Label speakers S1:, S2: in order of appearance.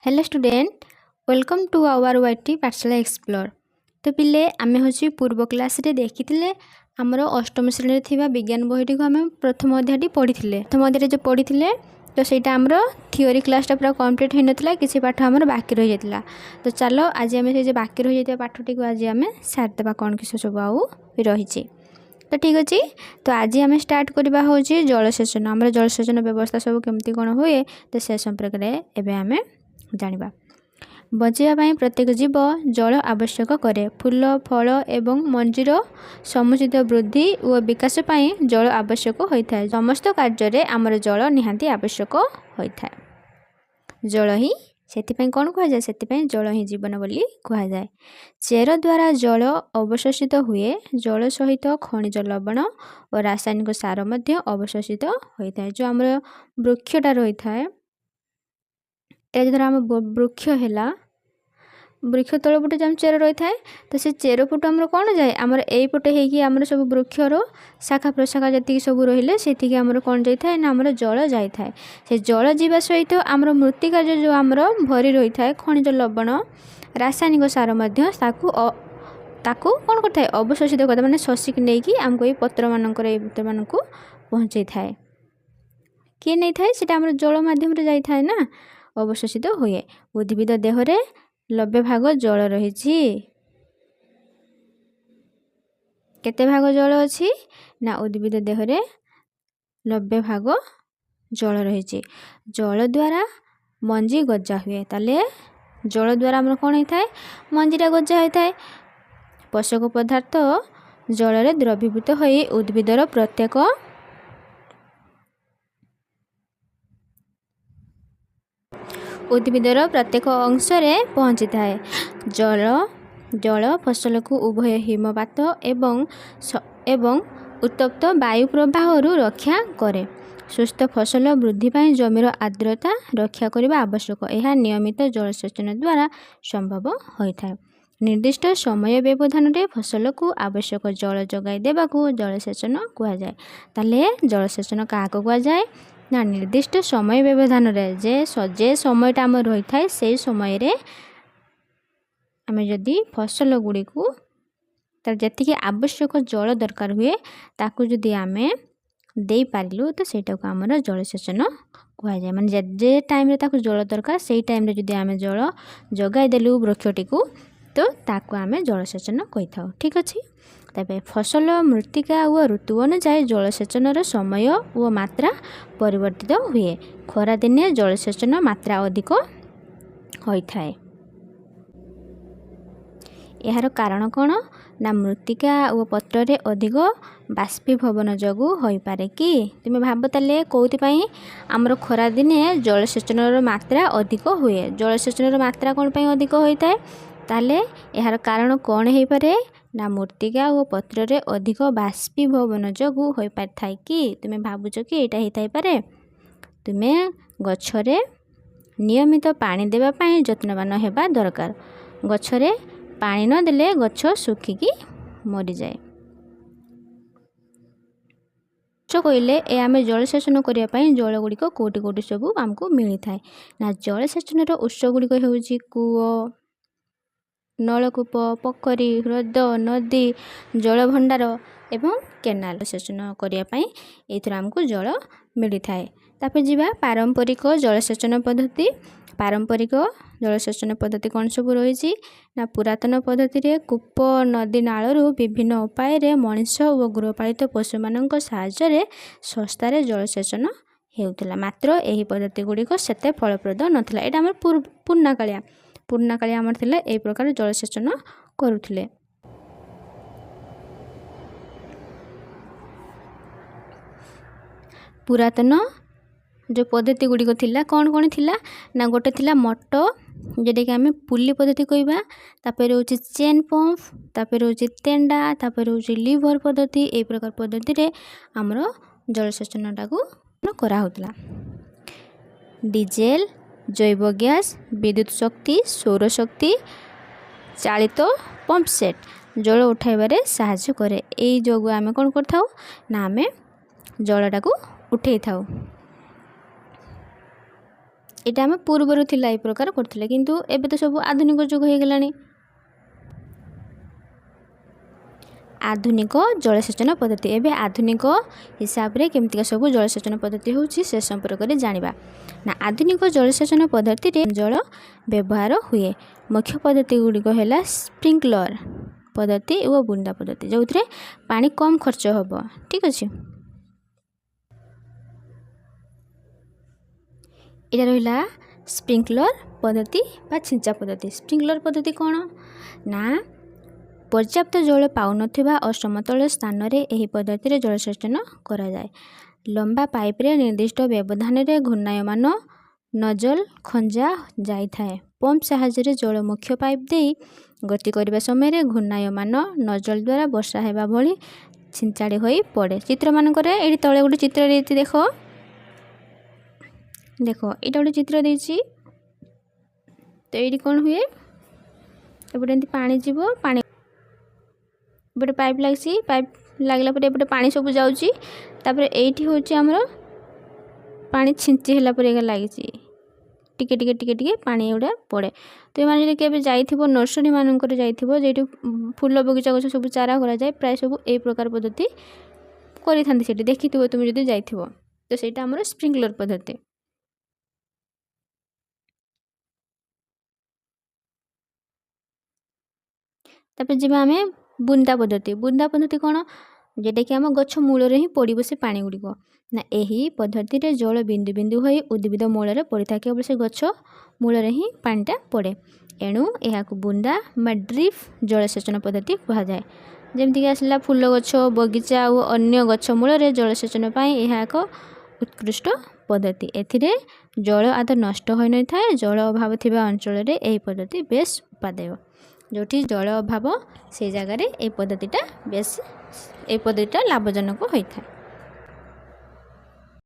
S1: Hello student, welcome to our YT Pathshala Explore। ତ ପିଲେ, ଆମେ ହେଉଛି ପୂର୍ବ କ୍ଲାସ୍ରେ ଦେଖିଥିଲେ ଆମର ଅଷ୍ଟମ ଶ୍ରେଣୀରେ ଥିବା ବିଜ୍ଞାନ ବହିଟିକୁ ଆମେ ପ୍ରଥମ ଅଧ୍ୟାୟଟି ପଢ଼ିଥିଲେ। ପ୍ରଥମ ଅଧ୍ୟାୟରେ ଯେଉଁ ପଢ଼ିଥିଲେ, ତ ସେଇଟା ଆମର ଥିଓରି କ୍ଲାସ୍ଟା ପୁରା କମ୍ପ୍ଲିଟ୍ ହୋଇନଥିଲା, କିଛି ପାଠ ଆମର ବାକି ରହିଯାଇଥିଲା। ତ ଚାଲ, ଆଜି ଆମେ ସେ ଯେଉଁ ବାକି ରହିଯାଇଥିବା ପାଠଟିକୁ ଆଜି ଆମେ ସାରିଦେବା, କ'ଣ କିସ ସବୁ ଆଉ ରହିଛି। ତ ଠିକ୍ ଅଛି, ତ ଆଜି ଆମେ ଷ୍ଟାର୍ଟ କରିବା ହେଉଛି ଜଳସେଚନ। ଆମର ଜଳସେଚନ ବ୍ୟବସ୍ଥା ସବୁ କେମିତି କ'ଣ ହୁଏ, ତ ସେ ସମ୍ପର୍କରେ ଏବେ ଆମେ ଜାଣିବା। ବଞ୍ଚିବା ପାଇଁ ପ୍ରତ୍ୟେକ ଜୀବ ଜଳ ଆବଶ୍ୟକ କରେ। ଫୁଲ, ଫଳ ଏବଂ ମଞ୍ଜିର ସମୁଚିତ ବୃଦ୍ଧି ଓ ବିକାଶ ପାଇଁ ଜଳ ଆବଶ୍ୟକ ହୋଇଥାଏ। ସମସ୍ତ କାର୍ଯ୍ୟରେ ଆମର ଜଳ ନିହାତି ଆବଶ୍ୟକ ହୋଇଥାଏ। ଜଳ ହିଁ ସେଥିପାଇଁ କ'ଣ କୁହାଯାଏ? ସେଥିପାଇଁ ଜଳ ହିଁ ଜୀବନ ବୋଲି କୁହାଯାଏ। ଚେର ଦ୍ୱାରା ଜଳ ଅବଶୋଷିତ ହୁଏ। ଜଳ ସହିତ ଖଣିଜ ଲବଣ ଓ ରାସାୟନିକ ସାର ମଧ୍ୟ ଅବଶୋଷିତ ହୋଇଥାଏ। ଯେଉଁ ଆମର ବୃକ୍ଷଟା ରହିଥାଏ, ଏଇଟା ଧର ଆମ ବୃକ୍ଷ ହେଲା, ବୃକ୍ଷ ତଳ ପଟେ ଯେଉଁ ଚେର ରହିଥାଏ, ତ ସେ ଚେର ପଟୁ ଆମର କ'ଣ ଯାଏ? ଆମର ଏଇପଟେ ହେଇକି ଆମର ସବୁ ବୃକ୍ଷର ଶାଖା ପ୍ରଶାଖା ଯେତିକି ସବୁ ରହିଲେ, ସେତିକି ଆମର କ'ଣ ଯାଇଥାଏ ନା ଆମର ଜଳ ଯାଇଥାଏ। ସେ ଜଳ ଯିବା ସହିତ ଆମର ମୃତ୍ତିକା ଯେଉଁ ଆମର ଭରି ରହିଥାଏ ଖଣିଜ ଲବଣ, ରାସାୟନିକ ସାର ମଧ୍ୟ, ତାକୁ କ'ଣ କରିଥାଏ? ଅବଶୋଷିତ କରିଥାଏ, ମାନେ ଶୋଷିକି ନେଇକି ଆମକୁ ଏଇ ପତ୍ରମାନଙ୍କର ଏଇ ପତ୍ରମାନଙ୍କୁ ପହଞ୍ଚେଇଥାଏ। କିଏ ନେଇଥାଏ? ସେଇଟା ଆମର ଜଳ ମାଧ୍ୟମରେ ଯାଇଥାଏ ନା ଅବଶୋଷିତ ହୁଏ। ଉଦ୍ଭିଦ ଦେହରେ 90 ଭାଗ ଜଳ ରହିଛି। କେତେ ଭାଗ ଜଳ ଅଛି ନା ଉଦ୍ଭିଦ ଦେହରେ 90 ଭାଗ ଜଳ ରହିଛି। ଜଳ ଦ୍ୱାରା ମଞ୍ଜି ଗଜା ହୁଏ। ତାହେଲେ ଜଳ ଦ୍ୱାରା ଆମର କ'ଣ ହେଇଥାଏ? ମଞ୍ଜିଟା ଗଜା ହୋଇଥାଏ। ପୋଷକ ପଦାର୍ଥ ଜଳରେ ଦ୍ରବୀଭୂତ ହୋଇ ଉଦ୍ଭିଦର ପ୍ରତ୍ୟେକ ଅଂଶରେ ପହଞ୍ଚିଥାଏ। ଜଳ ଫସଲକୁ ଉଭୟ ହିମପାତ ଏବଂ ଉତ୍ତପ୍ତ ବାୟୁ ପ୍ରବାହରୁ ରକ୍ଷା କରେ। ସୁସ୍ଥ ଫସଲ ବୃଦ୍ଧି ପାଇଁ ଜମିର ଆର୍ଦ୍ରତା ରକ୍ଷା କରିବା ଆବଶ୍ୟକ। ଏହା ନିୟମିତ ଜଳସେଚନ ଦ୍ୱାରା ସମ୍ଭବ ହୋଇଥାଏ। ନିର୍ଦ୍ଦିଷ୍ଟ ସମୟ ବ୍ୟବଧାନରେ ଫସଲକୁ ଆବଶ୍ୟକ ଜଳ ଯୋଗାଇ ଦେବାକୁ ଜଳସେଚନ କୁହାଯାଏ। ତାହେଲେ ଜଳସେଚନ କାହାକୁ କୁହାଯାଏ ନା ନିର୍ଦ୍ଦିଷ୍ଟ ସମୟ ବ୍ୟବଧାନରେ ଯେ ସମୟଟା ଆମର ରହିଥାଏ, ସେଇ ସମୟରେ ଆମେ ଯଦି ଫସଲ ଗୁଡ଼ିକୁ ତାର ଯେତିକି ଆବଶ୍ୟକ ଜଳ ଦରକାର ହୁଏ, ତାକୁ ଯଦି ଆମେ ଦେଇପାରିଲୁ, ତ ସେଇଟାକୁ ଆମର ଜଳସେଚନ କୁହାଯାଏ। ମାନେ ଯେ ଟାଇମ୍ରେ ତାକୁ ଜଳ ଦରକାର, ସେଇ ଟାଇମ୍ରେ ଯଦି ଆମେ ଜଳ ଯୋଗାଇ ଦେଲୁ ବୃକ୍ଷଟିକୁ, ତ ତାକୁ ଆମେ ଜଳସେଚନ କହିଥାଉ। ଠିକ୍ ଅଛି। ତେବେ ଫସଲ, ମୃତ୍ତିକା ଓ ଋତୁ ଅନୁଯାୟୀ ଜଳସେଚନର ସମୟ ଓ ମାତ୍ରା ପରିବର୍ତ୍ତିତ ହୁଏ। ଖରାଦିନେ ଜଳସେଚନ ମାତ୍ରା ଅଧିକ ହୋଇଥାଏ। ଏହାର କାରଣ କ'ଣ ନା ମୃତ୍ତିକା ଓ ପତ୍ରରେ ଅଧିକ ବାଷ୍ପୀଭବନ ଯୋଗୁଁ ହୋଇପାରେ କି? ତୁମେ ଭାବ, ତାହେଲେ କେଉଁଥିପାଇଁ ଆମର ଖରାଦିନେ ଜଳସେଚନର ମାତ୍ରା ଅଧିକ ହୁଏ? ଜଳସେଚନର ମାତ୍ରା କ'ଣ ପାଇଁ ଅଧିକ ହୋଇଥାଏ? ତାହେଲେ ଏହାର କାରଣ କ'ଣ ହେଇପାରେ ନା ମୃତ୍ତିକା ଓ ପତ୍ରରେ ଅଧିକ ବାଷ୍ପୀଭବନ ଯୋଗୁଁ ହୋଇପାରିଥାଏ କି? ତୁମେ ଭାବୁଛ କି ଏଇଟା ହେଇଥାଇପାରେ? ତୁମେ ଗଛରେ ନିୟମିତ ପାଣି ଦେବା ପାଇଁ ଯତ୍ନବାନ ହେବା ଦରକାର। ଗଛରେ ପାଣି ନଦେଲେ ଗଛ ଶୁଖିକି ମରିଯାଏ। ଉତ୍ସ କହିଲେ ଏ ଆମେ ଜଳସେଚନ କରିବା ପାଇଁ ଜଳ ଗୁଡ଼ିକ କେଉଁଠି କେଉଁଠି ସବୁ ଆମକୁ ମିଳିଥାଏ ନା ଜଳସେଚନର ଉତ୍ସ ଗୁଡ଼ିକ ହେଉଛି କୂଅ, ନଳକୂପ, ପୋଖରୀ, ହ୍ରଦ, ନଦୀ, ଜଳଭଣ୍ଡାର ଏବଂ କେନାଲ। ସେଚନ କରିବା ପାଇଁ ଏଇଥିରୁ ଆମକୁ ଜଳ ମିଳିଥାଏ। ତାପରେ ଯିବା ପାରମ୍ପରିକ ଜଳସେଚନ ପଦ୍ଧତି। ପାରମ୍ପରିକ ଜଳସେଚନ ପଦ୍ଧତି କ'ଣ ସବୁ ରହିଛି ନା ପୁରାତନ ପଦ୍ଧତିରେ କୂପ, ନଦୀ, ନାଳରୁ ବିଭିନ୍ନ ଉପାୟରେ ମଣିଷ ଓ ଗୃହପାଳିତ ପଶୁମାନଙ୍କ ସାହାଯ୍ୟରେ ଶସ୍ତାରେ ଜଳସେଚନ ହେଉଥିଲା। ମାତ୍ର ଏହି ପଦ୍ଧତି ଗୁଡ଼ିକ ସେତେ ଫଳପ୍ରଦ ନଥିଲା। ଏଇଟା ଆମର ପୁରୁଣା କାଳିଆ ଆମର ଥିଲା, ଏଇ ପ୍ରକାର ଜଳସେଚନ କରୁଥିଲେ। ପୁରାତନ ଯେଉଁ ପଦ୍ଧତି ଗୁଡ଼ିକ ଥିଲା, କ'ଣ କ'ଣ ଥିଲା ନା ଗୋଟେ ଥିଲା ମଟ, ଯେଉଁଟାକି ଆମେ ପୁଲି ପଦ୍ଧତି କହିବା। ତାପରେ ହେଉଛି ଚେନ୍ ପମ୍ପ, ତାପରେ ହେଉଛି ତେଣ୍ଡା, ତାପରେ ହେଉଛି ଲିଭର ପଦ୍ଧତି। ଏଇ ପ୍ରକାର ପଦ୍ଧତିରେ ଆମର ଜଳସେଚନଟାକୁ କରାହେଉଥିଲା। ଡିଜେଲ, ଜୈବ ଗ୍ୟାସ୍, ବିଦ୍ୟୁତ ଶକ୍ତି, ସୌରଶକ୍ତି ଚାଳିତ ପମ୍ପ ସେଟ୍ ଜଳ ଉଠାଇବାରେ ସାହାଯ୍ୟ କରେ। ଏଇ ଯୋଗୁଁ ଆମେ କ'ଣ କରିଥାଉ ନା ଆମେ ଜଳଟାକୁ ଉଠେଇଥାଉ। ଏଇଟା ଆମେ ପୂର୍ବରୁ ଥିଲା, ଏଇ ପ୍ରକାର କରୁଥିଲେ, କିନ୍ତୁ ଏବେ ତ ସବୁ ଆଧୁନିକ ଯୁଗ ହେଇଗଲାଣି। ଆଧୁନିକ ଜଳସେଚନ ପଦ୍ଧତି। ଏବେ ଆଧୁନିକ ହିସାବରେ କେମିତିକା ସବୁ ଜଳସେଚନ ପଦ୍ଧତି ହେଉଛି, ସେ ସମ୍ପର୍କରେ ଜାଣିବା। ନା, ଆଧୁନିକ ଜଳସେଚନ ପଦ୍ଧତିରେ ଜଳ ବ୍ୟବହାର ହୁଏ। ମୁଖ୍ୟ ପଦ୍ଧତି ଗୁଡ଼ିକ ହେଲା ସ୍ପ୍ରିଙ୍କଲର ପଦ୍ଧତି ଓ ବୁନ୍ଦା ପଦ୍ଧତି, ଯେଉଁଥିରେ ପାଣି କମ୍ ଖର୍ଚ୍ଚ ହେବ। ଠିକ୍ ଅଛି। ଏଇଟା ରହିଲା ସ୍ପ୍ରିଙ୍କଲର ପଦ୍ଧତି ବା ଛିଞ୍ଚା ପଦ୍ଧତି। ସ୍ପ୍ରିଙ୍କଲର ପଦ୍ଧତି କ'ଣ ନା, ପର୍ଯ୍ୟାପ୍ତ ଜଳ ପାଉନଥିବା ଅସମତଳ ସ୍ଥାନରେ ଏହି ପଦ୍ଧତିରେ ଜଳସେଚନ କରାଯାଏ। ଲମ୍ବା ପାଇପ୍ରେ ନିର୍ଦ୍ଦିଷ୍ଟ ବ୍ୟବଧାନରେ ଘୂର୍ଣ୍ଣାୟମାନ ନଜଲ ଖଞ୍ଜା ଯାଇଥାଏ। ପମ୍ପ ସାହାଯ୍ୟରେ ଜଳ ମୁଖ୍ୟ ପାଇପ୍ ଦେଇ ଗତି କରିବା ସମୟରେ ଘୂର୍ଣ୍ଣାୟମାନ ନଜଲ ଦ୍ୱାରା ବର୍ଷା ହେବା ଭଳି ଛିଞ୍ଚାଡ଼ି ହୋଇ ପଡ଼େ। ଚିତ୍ରମାନଙ୍କରେ ଏଇଠି ତଳେ ଗୋଟେ ଚିତ୍ର ଦେଇଛି, ଦେଖ ଦେଖ, ଏଇଟା ଗୋଟେ ଚିତ୍ର ଦେଇଛି। ତ ଏଇଠି କ'ଣ ହୁଏ? ଏପଟେ ଏମିତି ପାଣି ଯିବ, ପାଣି ଏପଟେ ପାଇପ୍ ଲାଗିଛି। ପାଇପ୍ ଲାଗିଲା ପରେ ଏପଟେ ପାଣି ସବୁ ଯାଉଛି। ତାପରେ ଏଇଠି ହେଉଛି ଆମର ପାଣି ଛିଞ୍ଚି ହେଲା ପରିକା ଲାଗିଛି। ଟିକେ ଟିକେ ଟିକେ ଟିକେ ପାଣି ଏଗୁଡ଼ା ପଡ଼େ। ତ ଏମାନେ ଯଦି କେବେ ଯାଇଥିବ, ନର୍ସରୀ ମାନଙ୍କରେ ଯାଇଥିବ, ଯେଉଁଠି ଫୁଲ ବଗିଚା ଗଛ ସବୁ ଚାରା କରାଯାଏ, ପ୍ରାୟ ସବୁ ଏଇ ପ୍ରକାର ପଦ୍ଧତି କରିଥାନ୍ତି ସେଠି, ଦେଖିଥିବ ତୁମେ ଯଦି ଯାଇଥିବ। ତ ସେଇଟା ଆମର ସ୍ପ୍ରିଙ୍କଲର ପଦ୍ଧତି। ତାପରେ ଯିବା ଆମେ ବୁନ୍ଦା ପଦ୍ଧତି। ବୁନ୍ଦା ପଦ୍ଧତି କ'ଣ? ଯେଉଁଟାକି ଆମ ଗଛ ମୂଳରେ ହିଁ ପଡ଼ିବ ସେ ପାଣି ଗୁଡ଼ିକ। ନା, ଏହି ପଦ୍ଧତିରେ ଜଳ ବିନ୍ଦୁ ବିନ୍ଦୁ ହୋଇ ଉଦ୍ଭିଦ ମୂଳରେ ପଡ଼ିଥାଏ। କେବଳ ସେ ଗଛ ମୂଳରେ ହିଁ ପାଣିଟା ପଡ଼େ। ଏଣୁ ଏହାକୁ ବୁନ୍ଦା ବା ଡ୍ରିପ୍ ଜଳସେଚନ ପଦ୍ଧତି କୁହାଯାଏ। ଯେମିତିକି ଆସିଲା ଫୁଲ ଗଛ, ବଗିଚା ଓ ଅନ୍ୟ ଗଛ ମୂଳରେ ଜଳସେଚନ ପାଇଁ ଏହା ଏକ ଉତ୍କୃଷ୍ଟ ପଦ୍ଧତି। ଏଥିରେ ଜଳ ଆଦୌ ନଷ୍ଟ ହୋଇନଥାଏ। ଜଳ ଅଭାବ ଥିବା ଅଞ୍ଚଳରେ ଏହି ପଦ୍ଧତି ବେଶ ଉପାଦେୟ। ଯେଉଁଠି ଜଳ ଅଭାବ, ସେଇ ଜାଗାରେ ଏଇ ପଦ୍ଧତିଟା ବେଶ, ଏଇ ପଦ୍ଧତିଟା ଲାଭଜନକ ହୋଇଥାଏ।